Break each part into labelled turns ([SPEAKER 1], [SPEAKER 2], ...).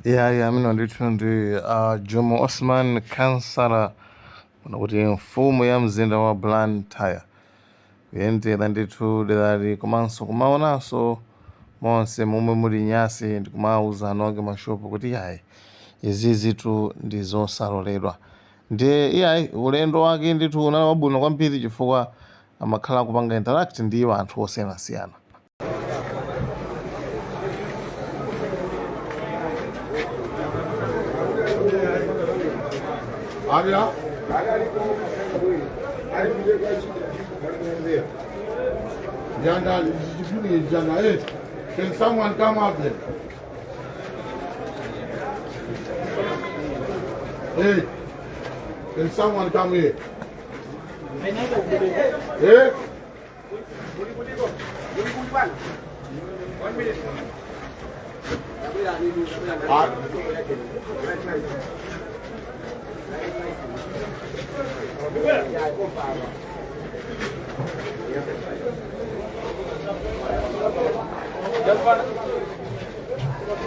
[SPEAKER 1] Iyayi, amene ndithu ndi Jomo Osman, kansala kana kuti mfumu ya mzinda wa Blantyre, kuyendera ndithu derali komanso kumaonanso monse momwe muli nyasi ndi kumawuza eni ake mashopu kuti iyayi, izizitu ndi zosaloledwa. Ndiye iyayi, ulendo wake ndithu unali wabwino kwambiri chifukwa amakhala akupanga interact ndi anthu osiyanasiyana.
[SPEAKER 2] Aria? Janda, Janda, hey, can someone come out there? Hey, can someone come here? Hey? Ah.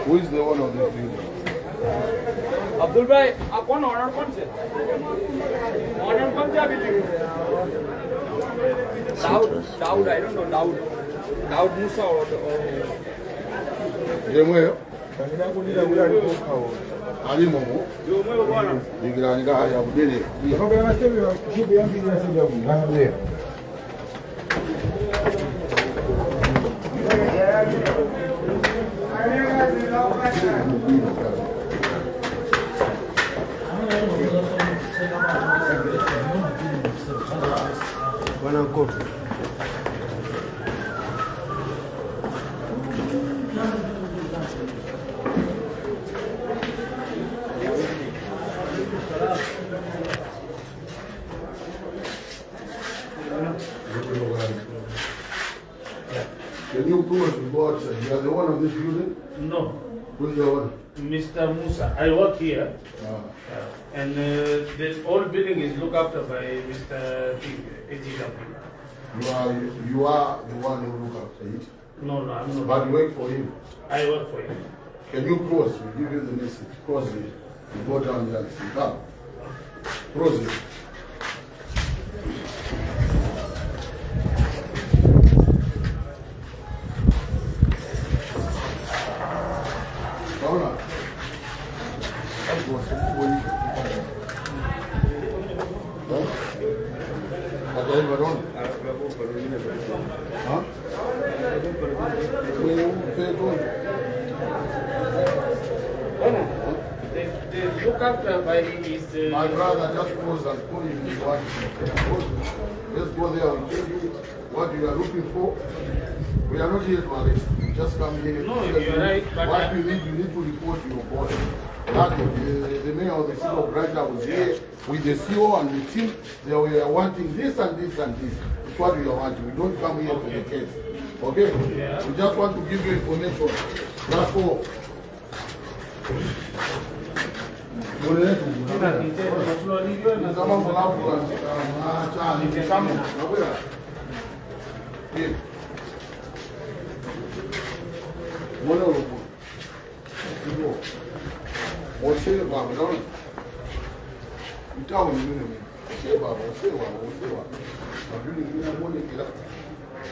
[SPEAKER 2] Who is the owner of this building?
[SPEAKER 3] અબ્દુલભાઈ, આ કોણ ઓનર કોણ છે? ઓનર કોણ છે આ building? Daud, Daud, I don't know, Daud, Daud Musa.
[SPEAKER 2] Yemweyo ali momo.
[SPEAKER 3] Yomweyo bwana.
[SPEAKER 2] Dikirani kaya kudere. Can you close the go outside? You are the owner of this building?
[SPEAKER 4] No.
[SPEAKER 2] Who's the owner?
[SPEAKER 4] Mr. Musa. I work here, and the whole building is looked after by Mr. AGW.
[SPEAKER 2] You are the one who look after it.
[SPEAKER 4] No, I'm not.
[SPEAKER 2] But you work for him.
[SPEAKER 4] I work for him.
[SPEAKER 2] Can you cross? We give you the message. Cross it. You go down there and see. Come. Cross it. Taona? Hapo wasikuwa. Eh? Hata hivyo naona. Ha? Wewe upe.
[SPEAKER 4] The look after by is
[SPEAKER 2] My brother, just close and call him if you want to. Close. Let's go there and tell you what you are looking for. We are not here to arrest you. Just come here.
[SPEAKER 4] No, you're right, but
[SPEAKER 2] what
[SPEAKER 4] I-
[SPEAKER 2] you need to report to your boss. That the mayor of the city of Blantyre was here with the CEO and the team. They were wanting this and this and this. It's what we are wanting. We don't come here for the case. Okay?
[SPEAKER 4] Yeah.
[SPEAKER 2] We just want to give you information. That's all. Zama mulapu chani chamo nakwera. Eh. Mona ulopo. Ibo. Ose baba naona. Mtawo ni mimi. Ose baba, ose baba, ose baba. Mabili ni mbone kila.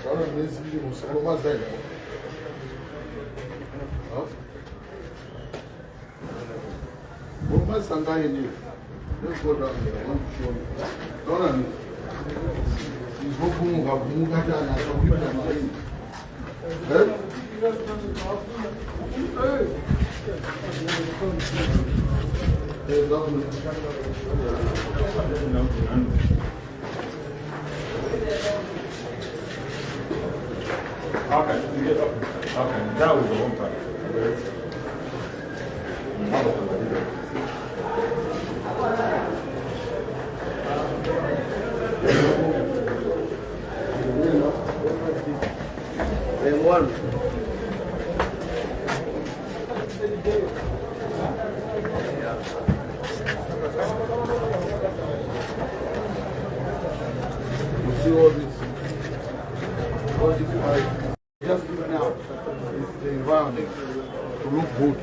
[SPEAKER 2] Naona mezi mbili musaloma zaidi. Ha? Boma sangaye ni. Let's go down there. I want to show you. Naona ni. Izokumuka kumuka tana atakulipa mali. Eh? Eh, zabu.
[SPEAKER 5] Okay, that was the one part.
[SPEAKER 3] M1.
[SPEAKER 2] You see all this? All this I just do now is the environment to look good.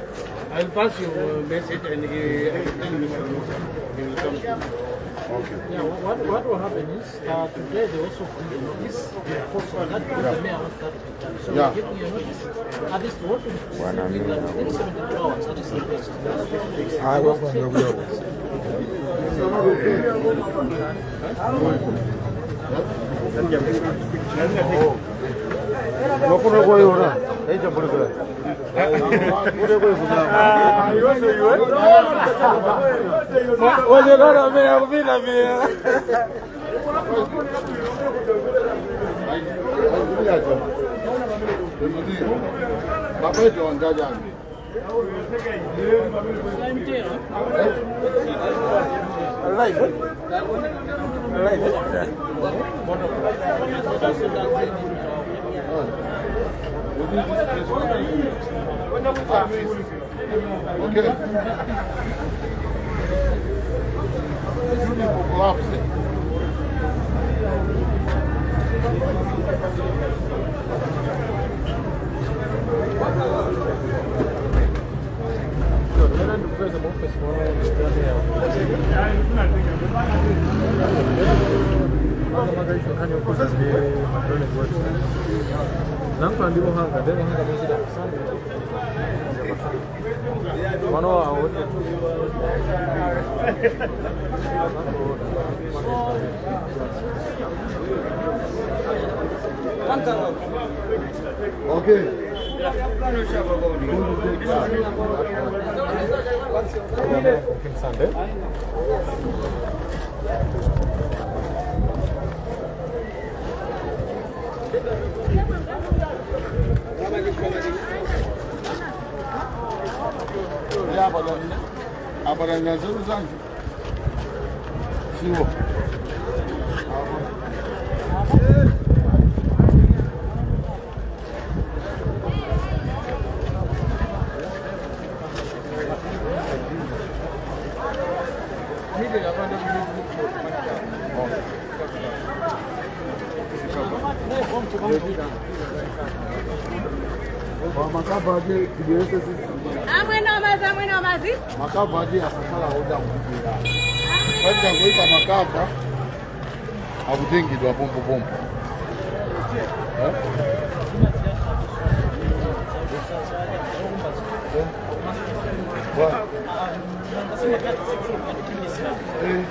[SPEAKER 4] I'll pass your message and he explain Mr. Musa. He will come to you.
[SPEAKER 2] Okay.
[SPEAKER 6] Yeah, what will happen is today they also give a notice. Also, that because the mayor wants that to be done. So
[SPEAKER 2] Yeah.
[SPEAKER 6] we're giving you a notice. At least what we that within 72 hours, at least the place is done.
[SPEAKER 5] I work on the wheel. Wafuna kuiona haijambulikana.
[SPEAKER 2] Mapeto wangaja. Okay. Building will collapse. Okay. Yeah, but I'm Siwo. Makava aje asakala oda kutira. Katika kuika makava akutengidwa pompo pompo. Eh? Wa. Eh.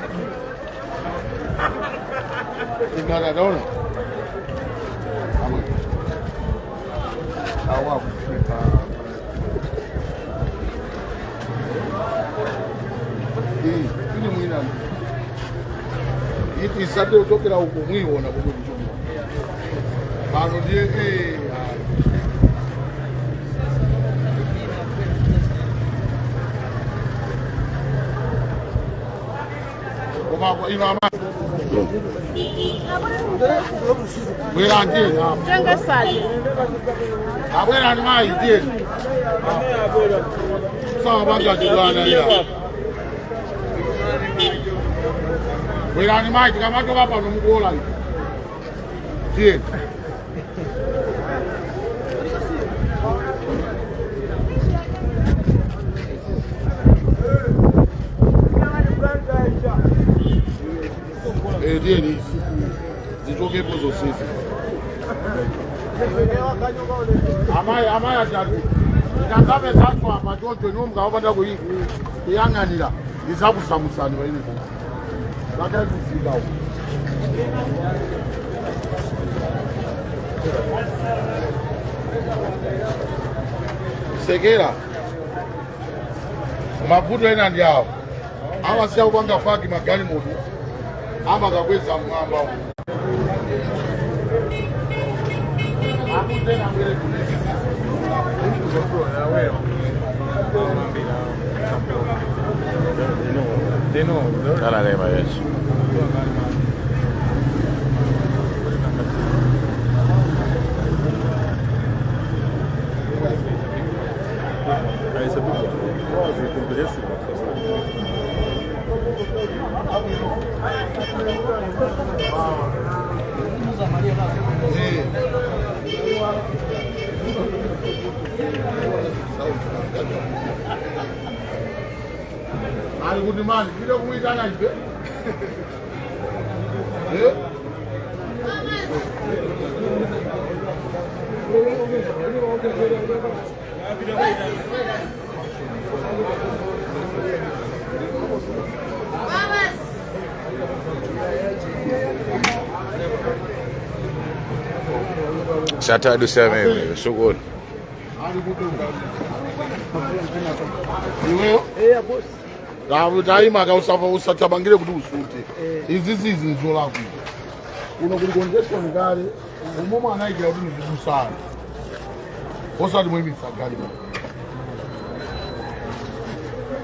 [SPEAKER 2] Ingana dona. Ama. Awa kufipa. Ili mwina iti isabe utokera uko mwiona kumwe kuchukua pano ndiye koma ino ama bwera ndiye
[SPEAKER 7] Jenga sali.
[SPEAKER 2] abwera ni mai ndiye sawa banga jibwana ya bwerani mai tikamatoka pano mukuola ndiye ndiye ni zichokepo zonsezi amayi amayi atatu ndikazabe zathu apa choncho niwo mukawapanda kuyang'anira ndizakusamusani waineko zvakaitufika uko sekera mavuto ena ndi awo awasiya kupanga paki magali moto amakakweza mwamba uko Ali kuti mani pita kumuyitana ife. Eh?
[SPEAKER 7] Saturday 7 so good.
[SPEAKER 2] Iweyo? Taima kausafa usathabangire kuti usute. Izi izi zolakwa. Kuno kuli congestion kale, umomwe anayikira kuti ndidusana. Osati muyimitsa gali.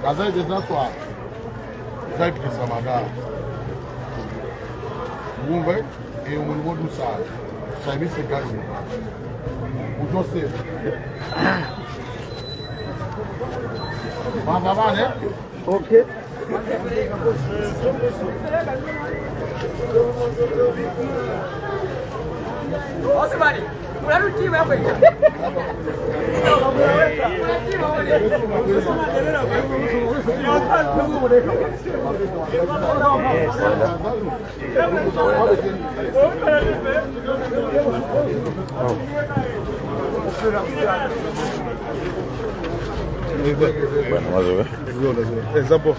[SPEAKER 2] Kazaite zaswa. Zaipisa madara. Ngumve umwe ndimodusana. Sayimise gali. Ujoseph. Mama bane?
[SPEAKER 5] Okay.
[SPEAKER 3] Osmani, unarudi hapo hiyo.
[SPEAKER 7] Bueno, más o menos.
[SPEAKER 5] Example.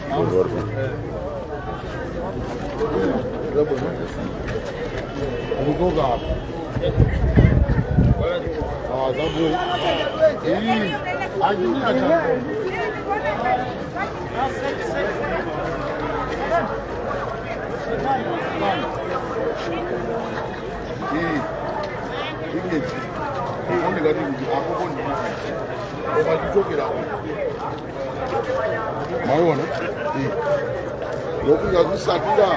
[SPEAKER 2] Maiona? Lokhu yakusatira.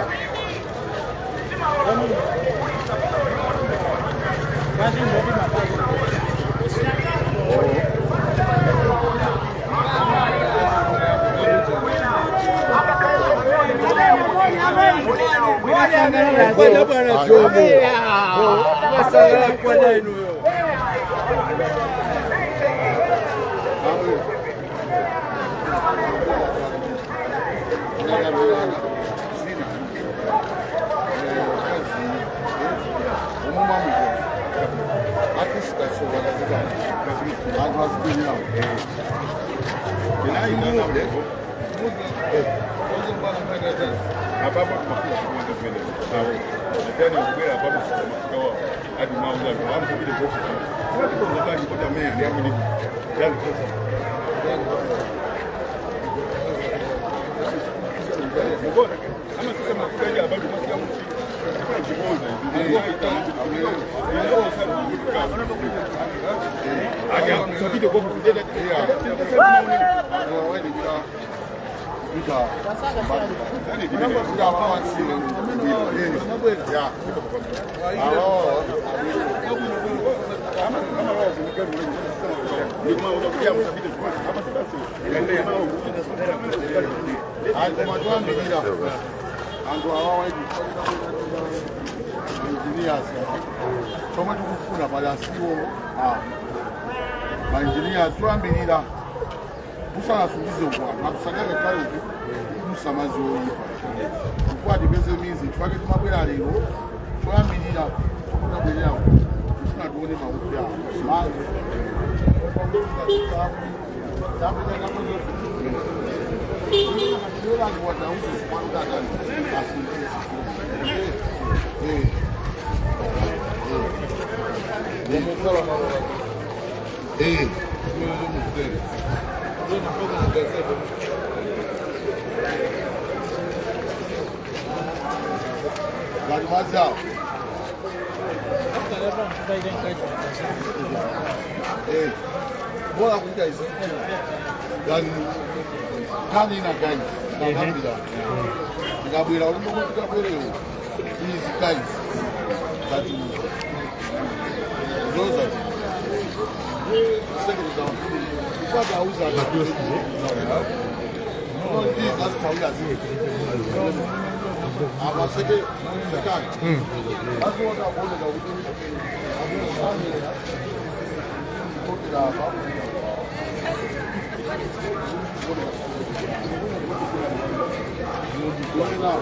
[SPEAKER 2] Now.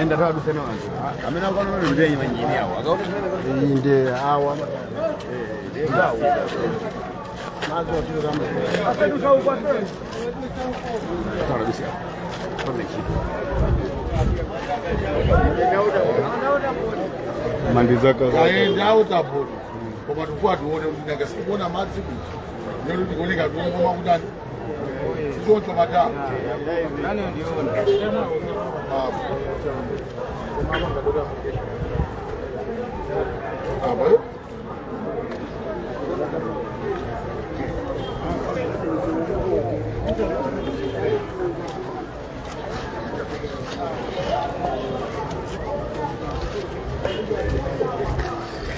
[SPEAKER 5] Enda tatu sema amena kwa nini ndio nyinyi hao akaona ndio hawa eh ndio mazo tu kama tara bisa mandizaka
[SPEAKER 2] aenda utapona koma tufua tuone kuti sikuona madzi kuti nero tikoleka tuone koma kudani sichoncho mata
[SPEAKER 3] nani ndiona
[SPEAKER 2] apa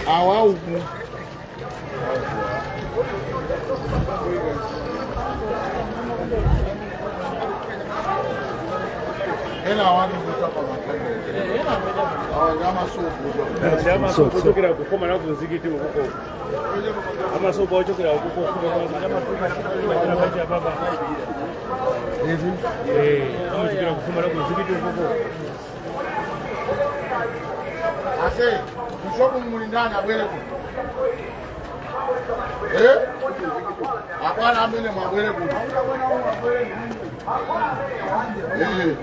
[SPEAKER 2] awa uku ena wanu kutapa makende awa ngama sopo
[SPEAKER 4] chokera kukoma na kunzikiti ukoko amasopo ochokera ukoko baba eh amachokera kukoma na kunzikiti ukoko
[SPEAKER 2] ase kushopu mulindani abwere kuno eh abwana amene mwabwere kuno eh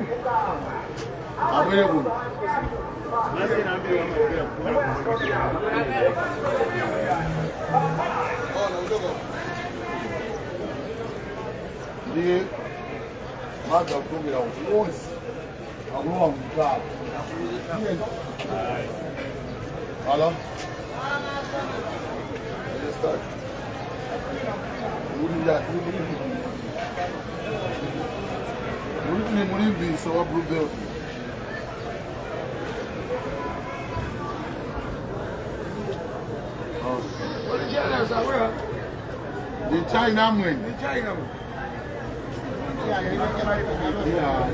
[SPEAKER 2] abwere kuno ndiye madza kutungira wonse akulowa mutalo. Hello? Let's start. Mulimbi so wa blue belt. The China man. The China man. Yeah.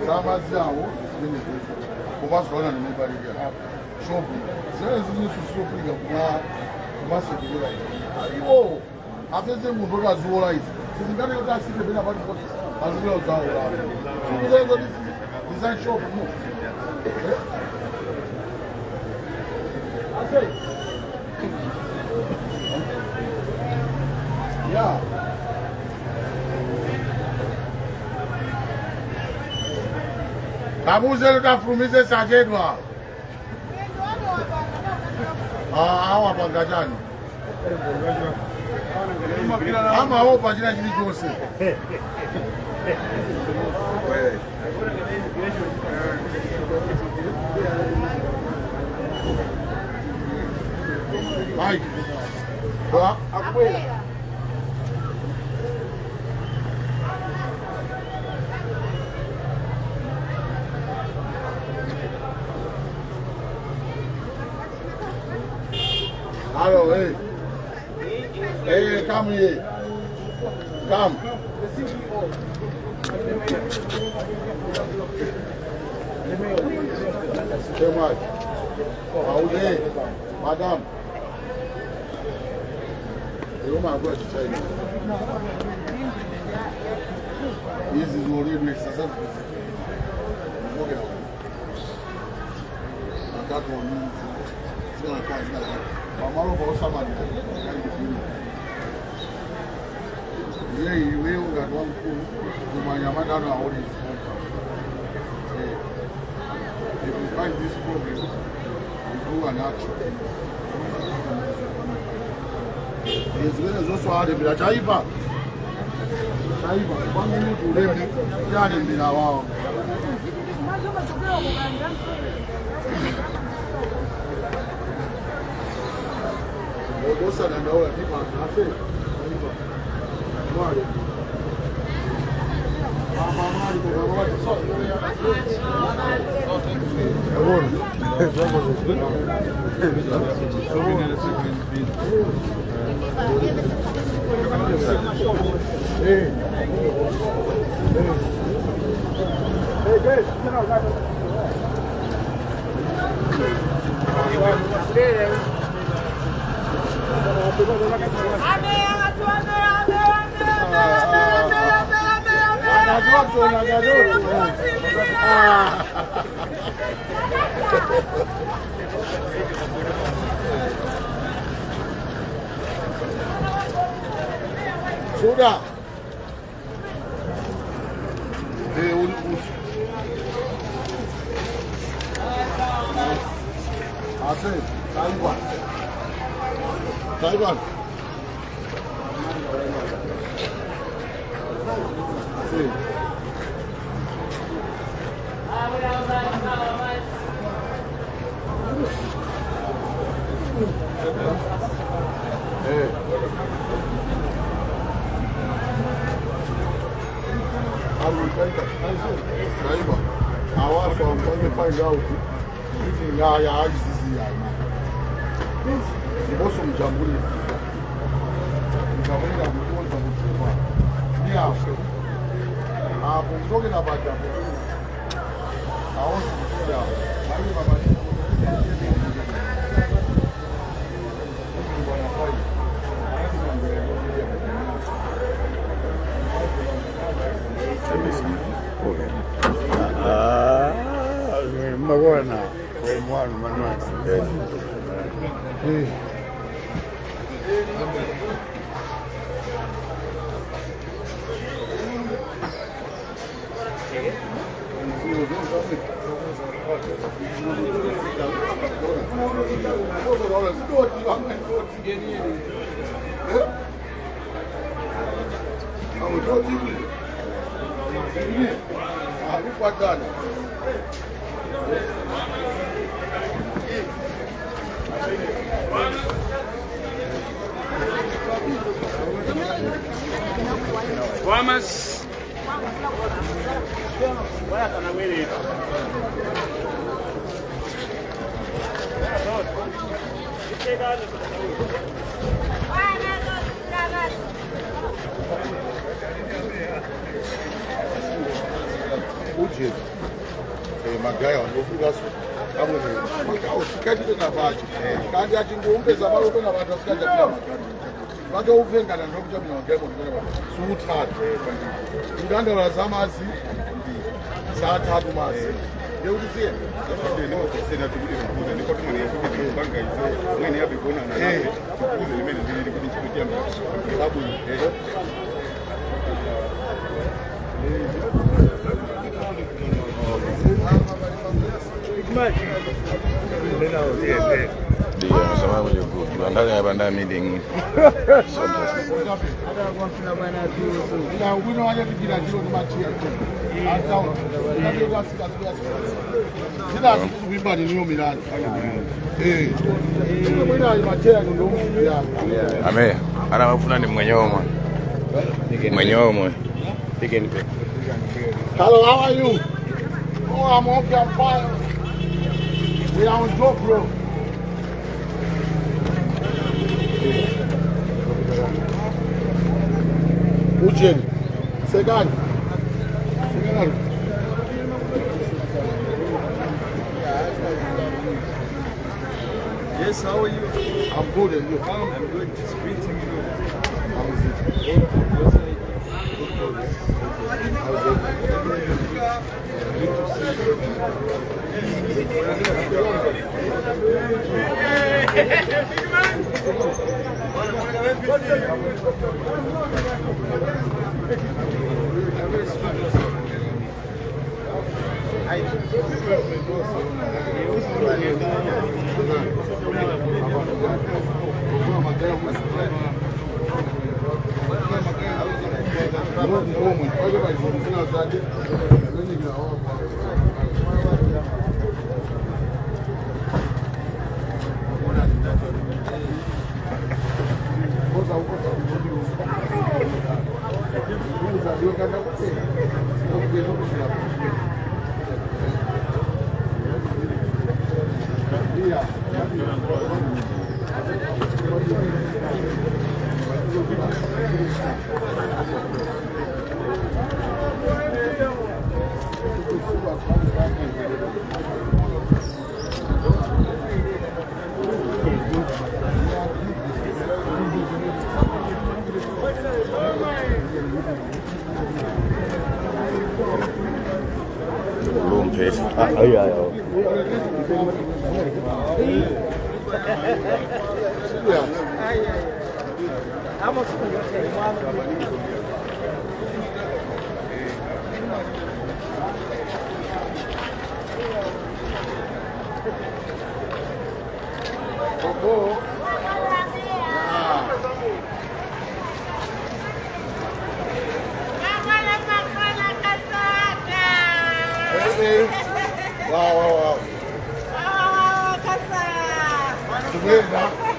[SPEAKER 2] Samazawo kubazoona nebarika. Shopu. Zezizisufika kuma kumasekera. Iwo asese muntu akaziora izi. Sizingane kuti asike bena pati kuti azira uzaora. Sikuzenzo design shop mu. Ase. Yeah. Kabuze lutafumize sajedwa. Ah, pangajani. Ama opa china chili chonse. Mike. Ba, akwela. Hello, hey. Hey, come here. Come. Too much. Aude, madam. You might go to China. This is already exercise. Okay. I got one. It's gonna come. Pamalo bosa yeah, you will get one kumanya all his compound. If you find this problem, you do an action. It's also hard to be a chaiba. Chaiba, 1 minute to live.
[SPEAKER 8] Amen.
[SPEAKER 2] Soda. Taiwan. Taiwan. Find out
[SPEAKER 4] Vamos.
[SPEAKER 7] Meeting. Ame, ana mafuna ni mwenyewe mwenyewe.
[SPEAKER 2] Hello, how are you? Oh, I'm okay, I'm fine. We are on job, bro. Ujeni. Second. Second.
[SPEAKER 5] Yes, how are you?
[SPEAKER 2] I'm good, and you?
[SPEAKER 5] I'm good. Just greeting you.
[SPEAKER 2] How is it? How is it?
[SPEAKER 5] Good to see
[SPEAKER 2] You.
[SPEAKER 7] anthu esi.
[SPEAKER 2] Wow, wow, wow. Together.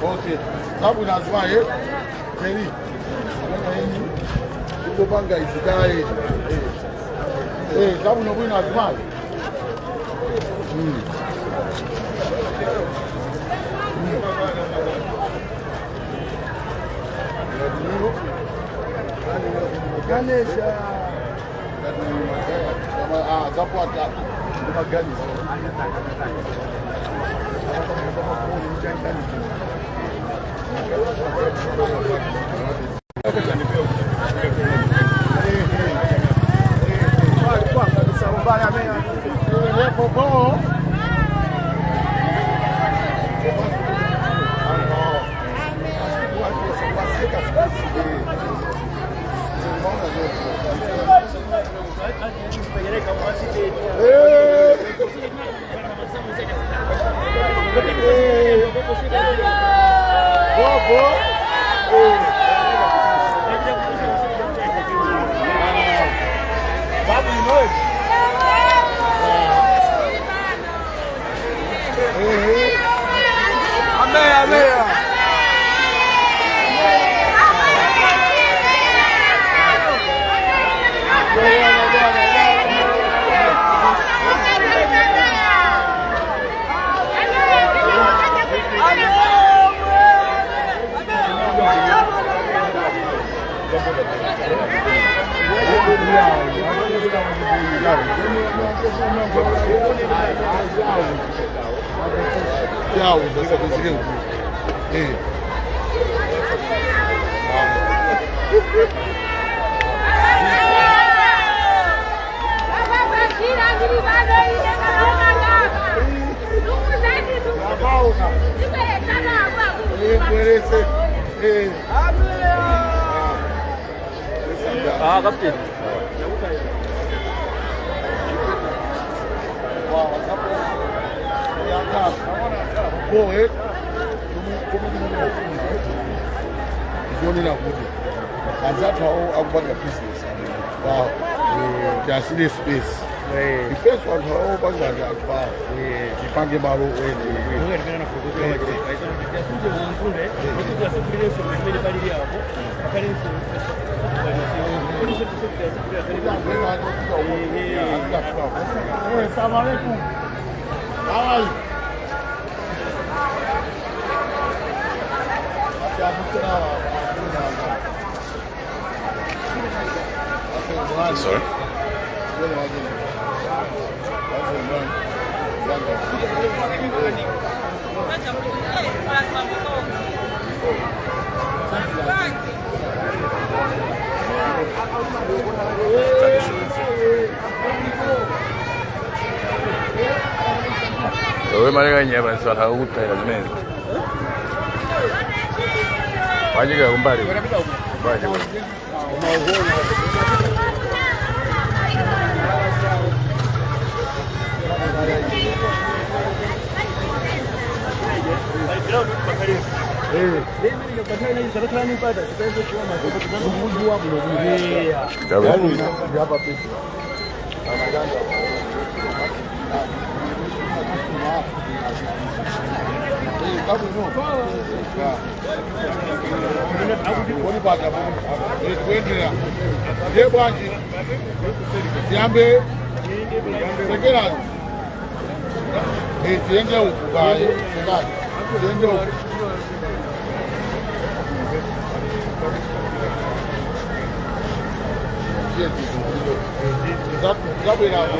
[SPEAKER 2] Okay. Sabu nazwa eh. Jerry. Ukupanga izikaye. Eh, sabu nokuina azwa. Ganesha. Ah, zapo atatu. Maganis.
[SPEAKER 3] Ah, captain.
[SPEAKER 2] Space. The first one,
[SPEAKER 7] Sorry? Wewe mara nyama sasa hauta lazima. Wajika kumbali. Waje.
[SPEAKER 2] Sekerani. Tiende huku kaye. Sekani. Tiende huku. Zabwera apo.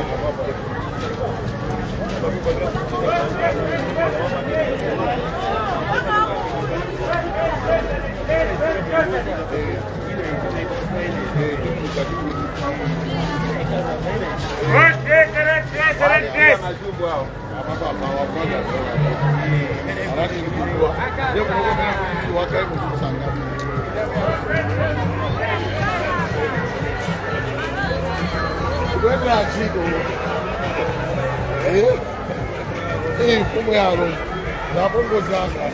[SPEAKER 2] Mfumo yalo lapho ngozanga